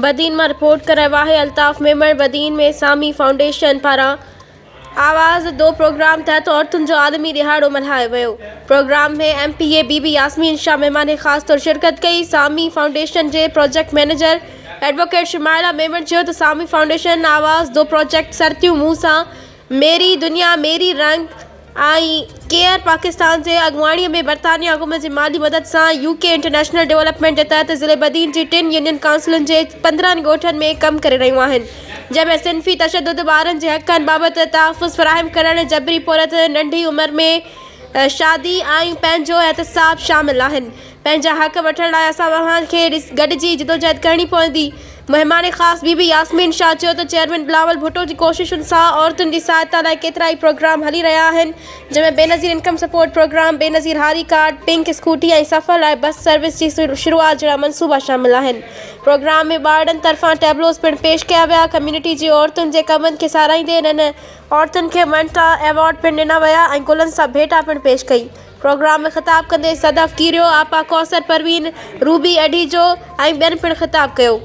بدين مان رپورٽ ڪري رهيو آهي الطاف ميمڻ بدين ۾ سامي فائونڊيشن پاران آواز دو پروگرام تحت عورتن جو عالمي ڏهاڙو ملهايو ويو. Programme ۾ M P A Bibi Bibi Yasmin Shah مهمان خاص طور شرڪت ڪئي. سامي فائونڊيشن جي project manager advocate Shumaila Memon چيو ته سامي فائونڊيشن آواز دو پروجيڪٽ سرتيون مون سان ميري دنيا ميري رنگ ۽ ڪيئر پاڪستان جي اڳواڻي ۾ برطانيه حڪومت جي مالي مدد سان يو ڪي انٽرنيشنل ڊولپمينٽ جي تحت ضلعي بدين جي ٽن يونين ڪائونسلن جي 15 ڳوٺن ۾ ڪم ڪري رهيون آهن جنهن ۾ صنفي تشدد، ٻارن جي حقن بابت تحفظ فراهم ڪرڻ، جبري پورهيت، ننڍي عمر ۾ شادي ۽ پنهنجو احتساب شامل آهن. پنهنجا حق وٺڻ لاء اسان اوهان کي گڏجي جدوجهد ڪرڻي پوندي. مهمان خاص بي بي ياسمين شاهه چيو ته چيئرمين بلاول ڀٽو جي ڪوششن سان عورتن جي سهائتا لاء ڪيترائي پروگرام هلي رهيا آهن جنهن ۾ Benazir income support programme, Benazir هاري ڪارڊ، پنڪ اسڪوٽي ۽ سفر لاء بس سروس جي شروعات جهڙا منصوبا شامل آهن. پروگرام ۾ ٻارڙن طرفان ٽيبلوز پڻ پيش ڪيا ويا. ڪميونٽي جي عورتن جي ڪمن کي ساراهيندي انهن عورتن کي مڃتا ايوارڊ پڻ ڏنا ويا ۽ گلن سان ڀيٽا پڻ پيش ڪئي. پروگرام ۾ خطاب ڪندي صدف ڪيريو، آپا ڪوثر پروين، روبي اڍيجو ۽ ٻين پڻ خطاب ڪيو.